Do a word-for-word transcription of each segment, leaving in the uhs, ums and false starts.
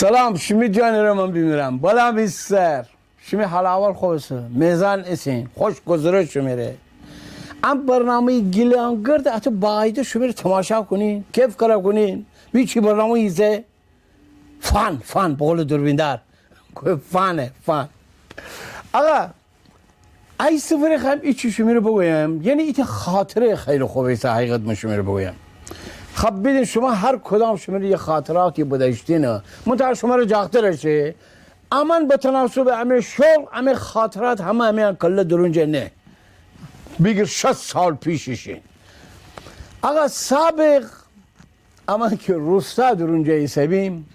سلام، شیمی جانٚ ره من بیمیرم. بلا می سر. شیمی حال احوال خوب ایسه؟ میزان ایسین؟ خوش گذره شیمی ره؟ ام برنامه‌یٚ گیلانگرد اته بایده شیمی ره تماشا کونین، کیف کرا کونین. ویچی برنامه ایسه؟ فان، فان، به قولٚ دوربیندار. فانه، فان. آقا، ای سفره خوایم ایچی شیمی ره بگویم، یعنی ایته خاطره خیلی خوب ایسه، حقیقت من شیمی ره بگویم. خب بیدین شما هر کدام شیمی ره یه خاطراتی بدأشتینه. منتها شما ره جاختر شه. امأن به تناسب امه شغل، امه خاطرات همه امه کله درونجه نه. بیگیر شصت سال پیشٚ شین. آقا سابق امأن کی روستا درونجه ایسه‌بیم،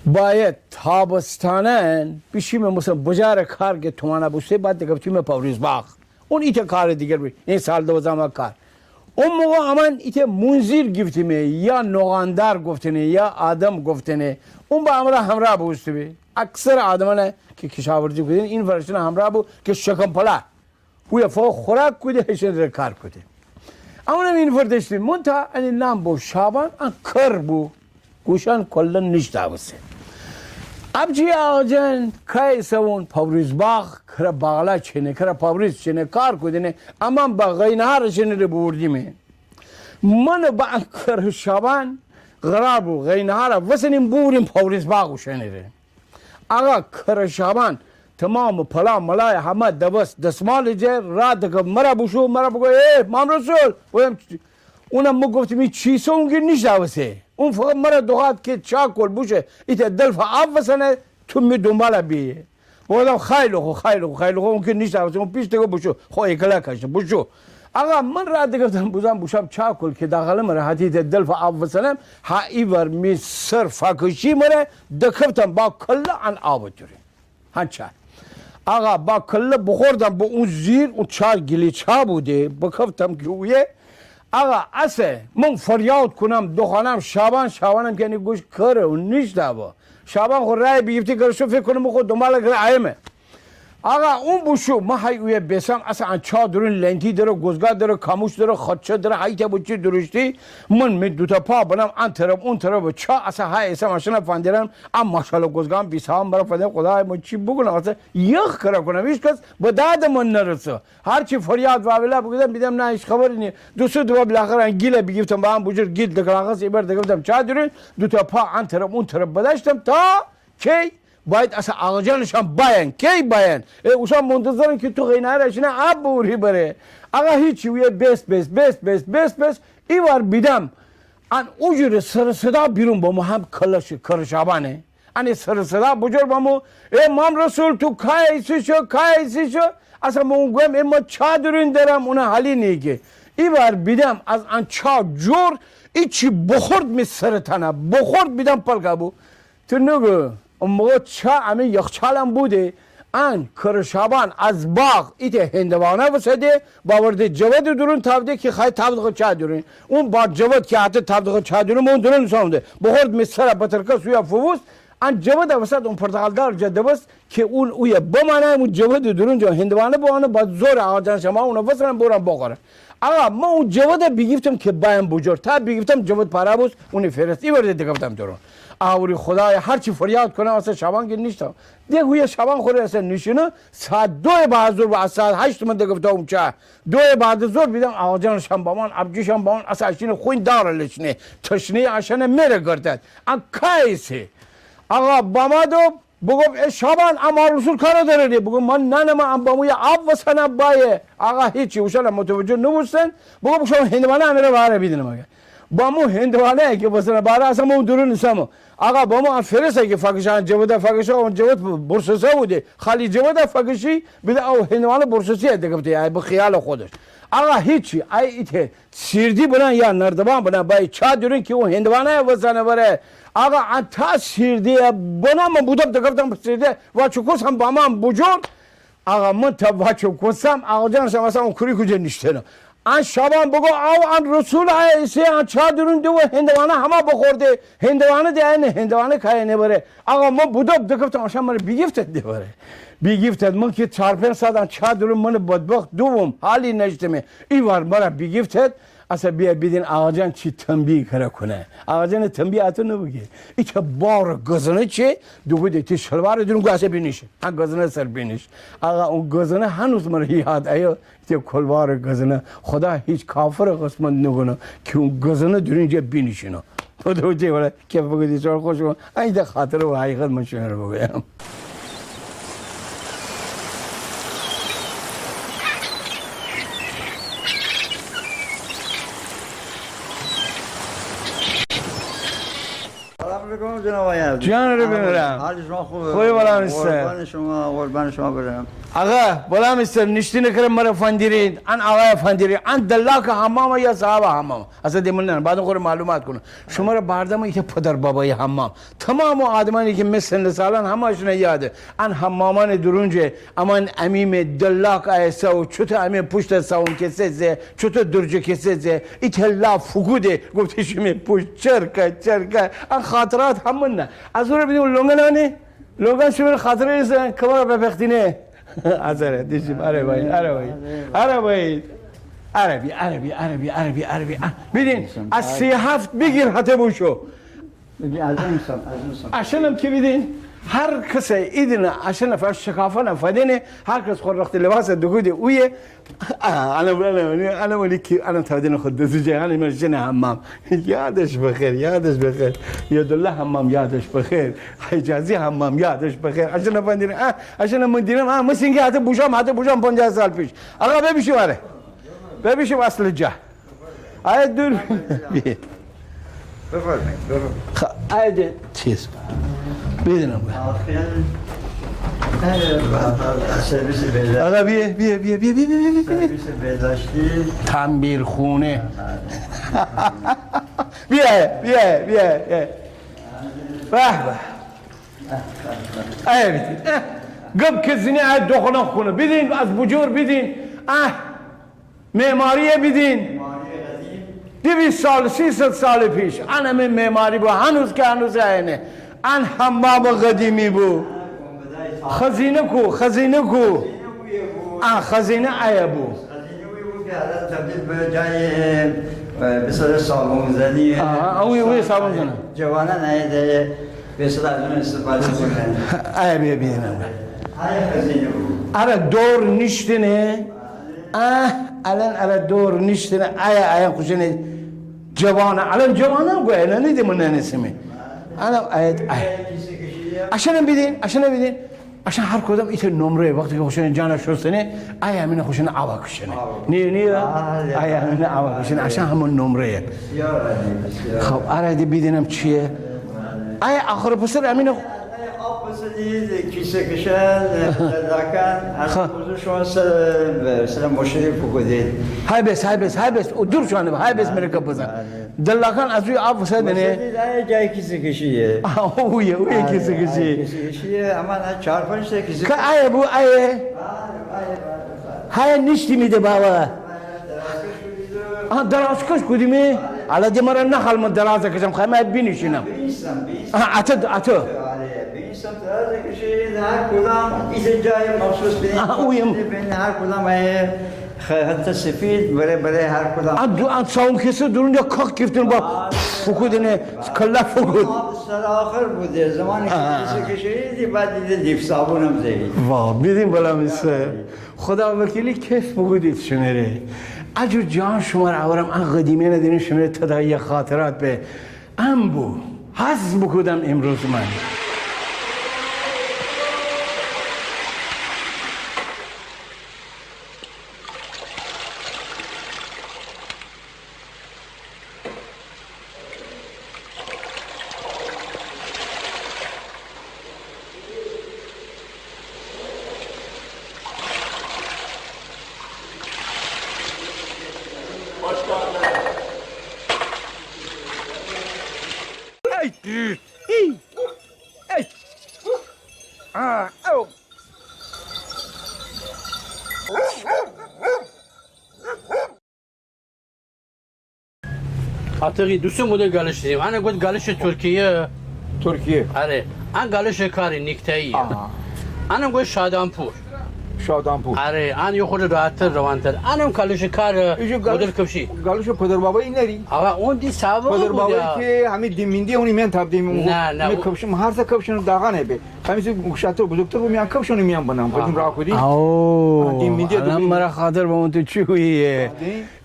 باید تابستانأن بیشیمه مثلا بجارٚ کار که تومانا بوسته، بعد دکفتیمه پاوریزباغ. اون ایته کارٚ دیگر بی، این سال دوازدهم کار. اون موقع امأن ایته منزیر گیفتیمه، یا نوغاندار گفتنه، یا آدم گفتنه. اون با امرا همراه بوسته بی. اکثر آدمأنه که کشاورزی کودین، این ورشن همراه بو که شکم پلا. هویه فقط خوراک کوده، هیچ ندره کار کوده. امونم این فر دأشتیم. منتها انی نام بو شابان، ان کر بو. گوشان کلا نیشتاوسه. ابجی آقاجان کای سوون پاوریزباغ کره باغلا چینه، کره پاوریز چینه، کار کودینه. امأن با غی نهار شنه ره بوردیمه. من با ان کر شابان قرار بو غی نهارا وسنیم بوریم پاوریزباغ اوشنه ره. آقا کر شابان تمام پلا ملای همه دبس دسمال جه را دکفت مرا بوشو، مرا بگو: ای مام رسول، بویم چی؟ اونم مو گفتیم می چیسه، اون کی نیشتاوسه. اون فقط مرا دوخوأد که چا کول بوشو ایته دلفه آب وسنه، تو می دونبالا بیه. بوگفتم خیلی خو، خیلی خو، خیلی خو. اون کی نیشتاوسه، اون پیش دکفت بوشو. خو ایکلا کشته بوشو. آقا من را دکفتم بوزم بوشم چا کول که داخل مره هتی ایته دلفه آب وسنم، ها ایوار می سر فکشی مره دکفتم با کله ان آب دورین. هنچه. آقا با کله بخوردم به اون زیر، اون چا گیلی چا بوده، بکفتم که اویه. آقا اسه من فریاد کونم، دوخوانم شابان، شابانم که انی گوش کره، اون نیشتاوه. شابان خو رای بیگیفتی گره شو، فکر کونم خو دونبالا گره آیمه. آقا اون بوشو، من های اویه بیسم، اسه ان چا دورون لنتی دره، گوزگا دره، کاموش دره، خاچه دره، هایته بوچی درشتی. من می دوتا پا بنم ان طرف اون طرف چا، اسه های ایسم اشانه فندرم. ام ماشاءالله گوزگان بیسام برا فدم، خدای من چی بوکونم، اصلا یخ کرا کونم، هیچ کس به داد من نرسه. هرچی فریاد واویلا بوکودم، بیدم نه، هیچ خبری نیه. دو سه دفعه بالاخره ان گیله بیگیفتم، با ان بوجور گیل دکلاغس ایبر دکفتم چا دورین، دوتا پا ان طرف اون طرف بداشتم تا کی باید اسه آقاجانشان بایان، کی بایان؟ ای اوشان منتظرن که تو غی نهارا شینه آب بوری بره. آقا هیچی، اویه بیس بیس بیس بیس بیس بیس، ایوار بیدم ان اوجور سر صدا بیرون بامو، هم کلش کر شابانه. انه سر صدا بوجور بامو، ای مام رسول، تو کای ایسی شو، کای ایسی شو؟ اسه من گویم ای من چا دورین درم، اونه حالی نیه که. ایوار بیدم از ان چا جور ایچی بخورد می سر تنه، بخورد بیدم پلکا بو. تو نوگو، اون موقع چا امی یخچالم بوده، ان کر شابان از باغ ایته هندوانه وسده، باورده جوده دورون تاوده که خای تاودخه چا دورون. اون با جود که اته تاودخه چا دورون، اون دورون سامده. بخورد می سره بترکه سویا فووست، ان جوده وسد اون پرتقالدار جه دوست که اون اویه بمانه، اون جود دورون جه هندوانه بمانه، با زور آقاجان شما اونه وسنه بورن بخوره. آقا، من او جوده بیگیفتم که بایم بوجور. تا بیگیفتم جود پارا بوس، اونی فیرست. ایوار ده دکفتم دورون. آوری خدایا، هرچی فریاد کونم، اسه شابان کی نیشتم. ده هویه شابان خوره اسه نیشینه، ساعت دو بعد از ظهر و از ساعت هشت من دکفتم چا. دو بعد از ظهر بیدم آقاجانشان بامان، ابجیشان بامان، اسه اشینه خوین داره لشنه. تشنه‌یی اشانه مره گردد. ان کایسه؟ آقا بامادو بوگفت ای شابان، ام مام رسول کارا دره ره. بوگفت من نانم، ام بامو یه آب وسنم بایه. آقا هیچی، اوشان متوجه نوبوستن. بوگفت بوشو هندوانه امره باره بیدینم اگه. بامو هندوانه که وسنه باره، اسه من دورون نیسم. آقا بامو ان فیرسه که فکشان جوده فکشه، اون جود برسسه بوده. خالی جوده فکشی، بیده او هندوانه برسسی دکفته، ای به خیال خودش. آقا هیچی، ای ایته سیردی بنان یا نردبان بنان، بای چا دورین که او هندوانه وسنه بره. آقا ان تا سیردی بنان، من بودم دکفتم سیردی، واچو کوسم بامان بوجور. آقا من تا واچو کوسم، آقاجانشان اسه اون کوری کوجه نیشتنه. ان شابان بوگو او ان رسول ها ایسه، ان چا دورون دو هندوانه همه بخورده. هندوانه ده، انه هندوانه کایه نبره. آقا من بودم دکفتم، اشان مره بیگیفتد دبره. بیگیفتد، من که چار پنج ساعت ان چا دورون، من بدبخت دوم، حالی نشتمه. ایوار مره بیگیفتد، اسه بیه بیدین آقاجان چی تنبیه کره کونه. آقاجان تنبیه اتو نوبو کی. ایته بار گزنه چی، دوگو ده تی شلوار دورون گو اسه بینیشین. ا گزنه سر بینیش. آقا او گزنه هنوز مره یاد ایه. ایته کلوار گزنه. خدا هیچ کافر قسمت نوکونه کی او گزنه دورون جه بینیشینه. او دوجه ولا کیف بوکودی، سر خوش بو. ایته خاطره و حقیقت من شمره بوگویم. سلام علیکم جناب آقای. جان رو بمیرم. حال شما خوبه؟ خوبی بالا میسته. قربان شما، قربان شما برم. آقا، بالا میسته، نیشتینه کره مره فندیرین، ان آقای فندیرین، ان دلاک حمام یا صاحب حمام. اسه ده من نه، بعداً خوره معلومات کونه. شمره بردم ایته پدر بابای حمام. تمام او آدمانی کی می سن سالان همه‌شونه یاده. ان حمامانه دورون جه، امان عمیم دلاک ایسه و چوتو امی پوشت صابون کسه زه، چوتو درجه کسه زه، ایته لا فوکوده، گفته شیمی پوشت چرکه، چرکه. ان خاطرات همه نه. از او ره بیدین لنگانه، لنگان شمره خاطره ایسه، کمره بپختینه. آزاره، دیشیم، آره بایی، آره بایی، آره بایی. آره بی، آره بی، آره بی، آره بی، آره بی. آه، بیدین، از سی هفت بیگیر هته بوشو. بیدین، از این سم، از این سم. اشانم کی بیدین، هر کسه ایدینه، اشانه فر شکافانه فدینه، هر کس خو رخت لباس دوگودی اویه. آه، انا، انا، انا ولی کی، انا تودین خود دزی جه، انا من جن حمام. یادش بخیر، یادش بخیر. یادالله حمام یادش بخیر. حجازی حمام یادش بخیر. اشانه فندیرین، آه، اشانه من دینم، آه، مثل اینکه هته بوشام، هته بوشام پنجاه سال پیش. آقا ببیشیم آره. ببیشیم اصل جا. آی دور. بفرمایید، بفرمایید. خ-، آی ده چیز. بیدینم. آخر، آره، سرویس بهداشت. آقا بیه، بیه، بیه. سرویس بهداشتی. تنبیرخونه. بیه، بیه، بیه، بیه. به، به. ای بیدین. اه. گب که زنی ای دوخنه خونه. بیدین، از بجور بیدین. اه. معماری بیدین. دویست سال، سیصد سال پیش. انه می معماری بو. هنوز که هنوز اینه. ان حمام قدیمی بو. خزینه کو، خزینه کو. ان خزینه ایه بو. خزینه اویه بو که الان تبدیل به جای، اه، به صورت صابون زنی. آها، اویه، اویه صابون زنی. جوانان ایه ده به صورت از اون استفاده کنن. ایه بیه بیه نه. ایه خزینه بو. اره دور نیشتینه. آه، الان اره دور نیشتینه. ایه، ایه خوشینه جوانه. الان جوانه گویه، نه نیدی من نه نسیمی. الان ایه، ایه. اشانم بیدین، اشانم بیدین. اشان هر کدام ایته نمره، وقتی که خوشانه جانه شستنه، ایه امینه خوشانه آوا کشنه. آوا. نیه، نیه؟ بله. ایه امینه آوا کشنه، اشان همون نمره. بسیار عالی، بسیار. خب، اره ده بیدینم چیه؟ بله. ایه آخر پسر امینه خو- آب پسر دید، کیسه کشن، دلاکان، از خب. موضوع شما سر، سر مشرف بودید. های بس، های بس، های بس، او دور شانه، های بس بله، مره کپ بزن. بله. دلاکان از روی آب وسط دنه. وسط دنه، جای کیسه کشیه. آه، اویه، اویه آره، کیسه کشی. آره، کیسه کشیه، اما نه چهار پنج تا کیسه کشی. که ایه بو، ایه؟ بله، بله، بله، بله. های نیشتی میده بابا. آه، دراز کش کودیمی؟ حالا دی مره نخال من دراز کشم، خوایم بینشینم. بینشتم، بینشتم. آه، اته، اته. آره، بینشتم، دراز کشی، هر کدام ایسه جای مخصوص بینشتم. آه، اویم. بین هر کدام ایه خ-، حتی سفید بره، بره هر کدام. آ، دو، آ، صابون کسه دورون یا کاک گرفتن با آه. فوکودنه، کلا فوکود. آب سر آخر بوده، زمانی که آه. کیسه کشیدی، بعد دیده لیف صابونم زهی. واه، بیدین بلا میسه. خدا وکیلی کیف بوکودید شمره. اجور جان شمره آورم، ان قدیمیانه دینیم شمره تداعی خاطرات به. ان بو، حظ بوکودم امروز من. عتیقی دوسته مدل گالش دینیم. انه گود گالش ترکیه. ترکیه. آره. ان گالش کاری نیکتاییه. آها. انه گود شادانپور. آدم‌پور. آره، ان یه خورده راحت‌تر، روان‌تر. انم کالوش کار، ایجو گالوش، مدل کفشی. گالوش پدر بابایی نری؟ آقا، اون دی سابقه بوده. پدر بابایی که همین دیمیندی اونی میان تاب دیمی. نه، نه، می او کفشم، هر سه کفشم داغانه به. همیشه گوشاتر بزرگتر بو، میان کفشونی میان بنام. آها. بگیم راه کودی. او، آه، دیمیندی الان دوباره. مرا خاطر به اون تو چی هویه؟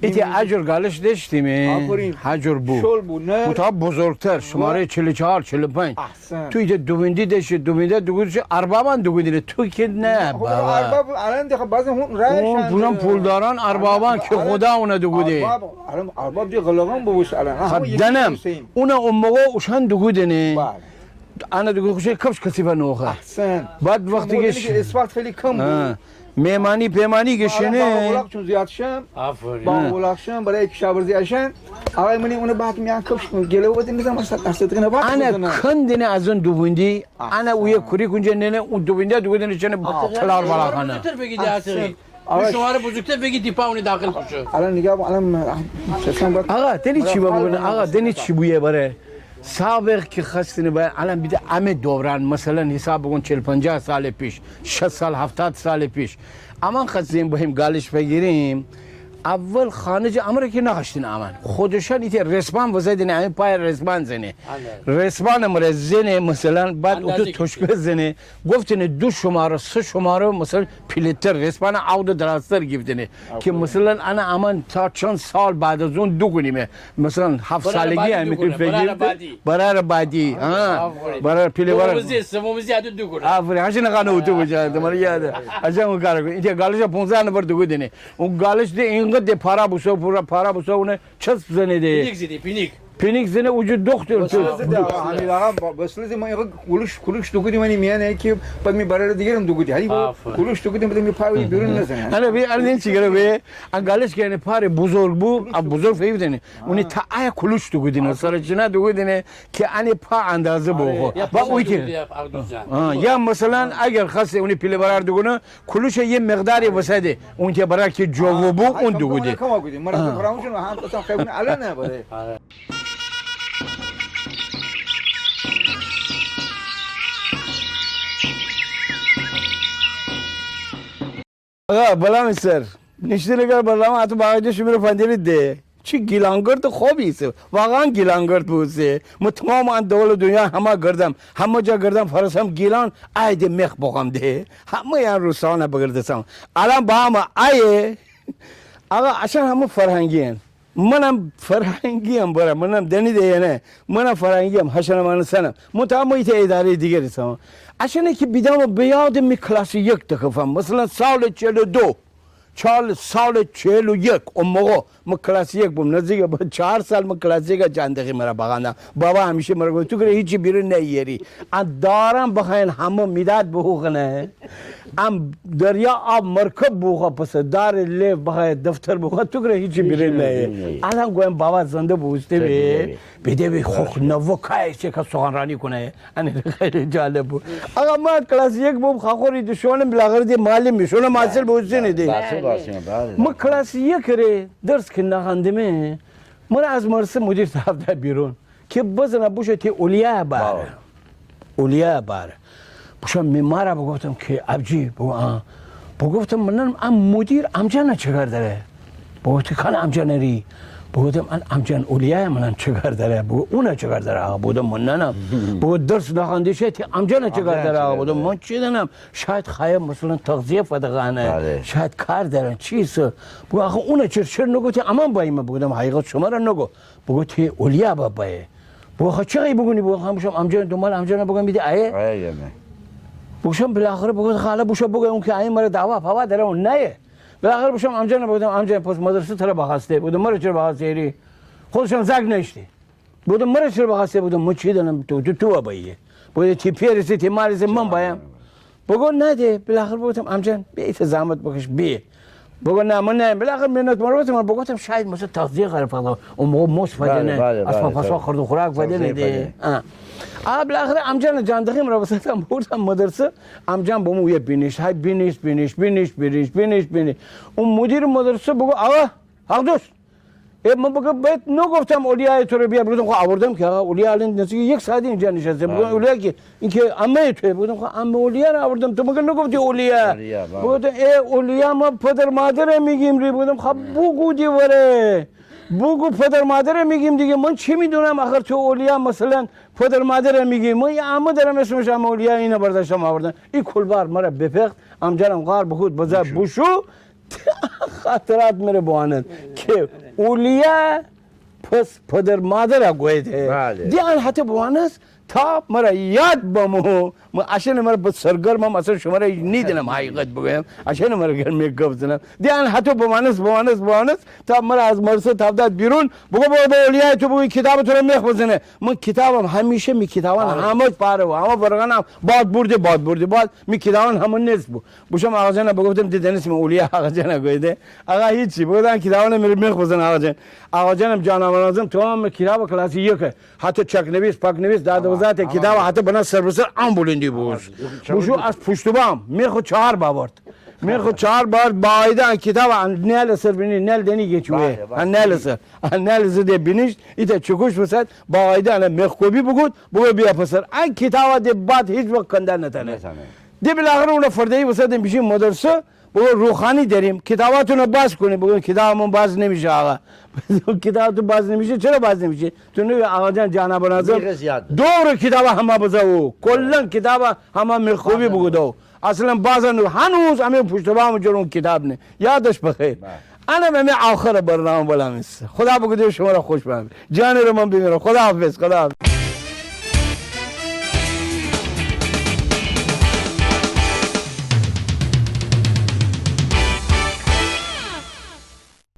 ایتی اجور گالش داشتیمی. آفرین. هجور بو. شل بو، نه؟ متا بزرگتر، شمارهٔ چهل و چهار، چهل و پنج. احسن. تو ایجا دوبیندی داشتی، دوبینده دوگودی، اربابان دوگودی، تو که نه، خب، بابا. ارباب، الان ده خب بعضی هون رایشان، اون پولداران، اربابان که خدا اونه دوگودی. ارباب، الان ارباب دی غلغان بوش الان. خب، دنم. اونه اون موقع اوشان دوگودنه. بله. انه دوگودی خوشه کفش کثیفه نوخه. احسن. بعد وقتی که اسفالت خیلی کم بو. ها. مهمانی پیمانی گشنه. باغ و ولاغ چون زیاد شم. آفرین. باغ و ولاغ شم، برای کشاورزی اشن. آقای منی اونه بعد میان کفش گله و بدین بزن، مثلا، دست دقیقه بعد انه بزنه. کندینه از اون دوبوندی، انه اویه کوری کنجه ننه، اون دوبونده دوبوندنه چنه تلار بالا کنه. بزرگتر بگی ده. احسن. آقا، شماره بزرگتر بگی دیپا اونه داخل بشه. الان نگاه بو، الان، آقا، دنی چی بگونه؟ آقا، دنی چی بویه بره؟ سابق که خستنه باید الان بیده امه دوران، مثلا حساب بگون چهل پنجاه سال پیش، شصت سال، هفتاد سال پیش، امان خستیم بایم گالش بگیریم، اول خانه جا امره که نخشتین امان. خودشان ایته رسبان وزدنه، امه پای رسبان زنه. رسبان امره زنه، مثلا بعد اتو تشکه زنه. گفتنه دو شماره، سه شماره، مثلا پیلتر، رسبان عود درازتر گیفتنه. که مثلا انه امان تا چند سال بعد از اون دوگونیمه. مثلا هفت سالگی امه فگیرده. برار بعدی. برار بعدی، ها. برار پیله برار. دوموزی، سوموزی ادو دوگونه. آفرین، هشت نقانه اتو بجا، تمره یاده. اجا اون کار کن. ایتی گالش پونزده نفر دوگودنه. اون گالش ده اینقدر ده پارا بوسو، پورا پارا بوسو، اونه چسب زنه ده. پینیک زیدی، پینیک. پینیک زنه اوجو دختر تو. وسیله زیدی، آقا، حمید آقا، با-، وسیله زیدی، ما اینقدر کلوش، کلوش دوگودی منی میانه که بعد می برار دیگرم دوگودی. هری با کلوش دوگودی، بعد می پای بیرون نزنه. انه بی، انه چی گره بی؟ ان گالش که انه پاره بزرگ بو، ا بزرگ فیو دنه. اونی تا آیا کلوش دوگودینه، سر چنا دوگودینه که انه پا اندازه بو. با اویتی. یا مثلا اگر خاصه اونی پیله برار دوگونه، کلوشه یه مقداری وسده، اون که برار که جو بو، اون دوگودی. آقا، بلا می سر. نیشتنه کار برنامه اتو باقی شمره فندیری ده. چی گیلانگرد خوبی ایسه. واقعا گیلانگرد بوسه. من تمام ان دول دنیا همه گردم. همه جا گردم، فرسم گیلان، ای ده مخ بخم ده. همه یان روسانه بگردسم. الان با همه آیه. آقا، اصلا همه فرهنگی هن. منم فرهنگی هم برا، منم دنی ده یه نه. منم فرهنگی هم، هشنم انسانم. من تا اما ایتا اداره دیگری سم. اصلا که بیدم به یاد می کلاس یک دکفم. مثلا سال چهل و دو. چهار سال چهل و یک، اون موقع من کلاس یک بوم، نزدیک به چهار سال من کلاس یک جاندخی مرا بغانده. بابا همیشه مرا گفت: «تو که هیچی بیرون نیاری.» ان دارم بخاین همه میداد بوخنه. ام دریا آب مرکب بوخه، پس دار لیف بخای دفتر بوخه، تو که هیچی بیرون نیاری. الان گویم بابا زنده بوسته بی. بیده بی خوخ نوه کای چه که سخنرانی کنه. ان خیلی جالب بو. آقا، من کلاس یک بوم، خاخوری دشونم، بالاخره دی معلم میشونم، محصل بوستینی دی. محصل بوستینی، بله. من کلاس یک ره درس که نخوندمه، مرا از مدرسه مدیر صاحب ده بیرون. که بزنه بوشه تی اولیا باره. اولیا باره. بوشم می مارا بگفتم که آبجی، بگو آه. بگفتم: «منم ام مدیر امجانه چه کار داره؟» بگفت: «کان امجانه ری؟» بگفتم: «ان امجان اولیای منم چه کار داره؟» بگو: «اونه چه کار داره آقا؟» بگفتم: «من ننم.» بگو: «درس نخوانده شه، تی امجانه چه کار داره آقا؟» بگفتم: «من چی دنم؟ شاید خایه مثلا تغذیه فدغانه، شاید کار دارن، چیسه.» بگو: «آخه اونه چر، چر نگفتی امان بایمه؟» بگفتم: «حقیقت شما را نگو.» بگو: «تی اولیا با بایه.» بگو: «خا چه خی بگونی؟» بگو: «خا بوشم امجان دنبال امجانه بگم بیدی آیه.» بوشم بالاخره بگو: «خاله بوشم بگو، اون که آیه مره دعوا فوا داره، اون نایه.» بالاخره بوشم امجانه بگفتم: «امجان، پس مدرسه تره بخواسته؟» بگفتم: «مره چره بخواسته ری؟ خودشم زاک نشتی.» بگفتم: «مره چره بخواسته؟» بگفتم: «من چی دانم، تو، تو، تو بایه.» بگفت: «تی پیر ایسه، تی مار ایسه، من بایم.» بگو نه ده، بالاخره بگفتم: «امجان، بیا ایته زحمت بکش، بیا.» بگو: «نه، من نه.» بالاخره منت مره بگفتم، من بگفتم شاید مثلا تغذیه خراب فضا، اون موقع موز فدنه، بله، بله، از بله، پس خورد و خوراک فدنه ده. آه. آه، بالاخره امجان جاندخی مره بساتم بردم مدرسه، امجان بامو یه بینیشت، های بینیشت، بینیشت، بینیشت، بینیشت، بینیشت، بینیشت. اون مدیر مدرسه بگو: «آقا، حق دوست.» ای، من بگم بهت نگفتم اولیای تو ره بیار؟ بگفتم خو آوردم که، آقا، اولیا الان نزدیک یک ساعت اینجا نشسته. بگفتم بله. اولیا کی؟ این که عمه تویه. بگفتم خو عمه اولیا ره آوردم، تو مگه نگفتی اولیا؟ اولیا، بله. بگفتم ای اولیا، ما پدر مادره میگیم ری. بگفتم خو بگو دی وره، بگو پدر مادره میگیم دیگه، من چی میدونم؟ آخر تو اولیا مثلاً پدر مادره میگی، من یه عمه دارم اسمش عمه اولیا، اینه برداشتم آوردم. ای کولبار مره بپخت، عمجانم قار بوکود بزه بوشو. خاطرات مره بوانست که اولیا پس پدر مادره گویده. بله. دی ان هته بوانست تا مره یاد بمو. من اشانه مره به سرگرمم، اصلاً شمره هیچ نیدینم، حقیقت بگویم. اشانه مره گرم می گپ زنم. دی ان هته بوانست، بوانست، بوانست تا مره از مدرسه تاوداد بیرون. بگو بابا، به اولیای تو بگو کتاب تو ره میخ بزنه. من کتابم همیشه، می کتابان همه پاره بو، همه ورقانم باد برده، باد برده، باد. می کتابان همه نصف بو. بوشوم آقاجانه بگفتم، دی دانستم اولیا آقاجانه گویده. آقا هیچی، بگفتم کتابان مره میخ بزن آقاجان. آقاجانم جانم نازم تمام کتاب کلاس یکه. هته چک نویس، پک نویس، داد و وزات کتاب هته بنا سر به سر ان بلندی بو. بوشو از پشت بام میخ چهار باورد. میخ چهار باورد، باقاعده ان کتاب ان نیل سر بینی، نیل دنی گچوه. بله، بله. ان نیل سر. ان نیل سر ده بینیشت، ایتا چکوش بسد، باقاعده ان میخکوبی بوکود، بگو بیا پسر. ان کتاب ده باد هیچ وقت کنده نتانه. نتانه. ده بالاخره اونه فرده‌ای بسد، بیشیم مدرسه، بگو روخانی داریم، کتاباتونه باز کونی. بگو کتاب من باز نمیشه آقا. کتاب تو باز نمیشه؟ چرا باز نمیشه؟ تو نوی آقاجان جانب نازم دور کتاب همه بزه او. کلاً کتاب همه میخکوبی بوکوده او. اصلاً باز نو، هنوز همه پشت بام جور اون کتاب نه. یادش بخیر. بله. انم همه آخر برنامه بلا میسه. خدا بگوده شمره خوش بام. جان ره من بیمیرم. خدا حافظ، خدا حافظ.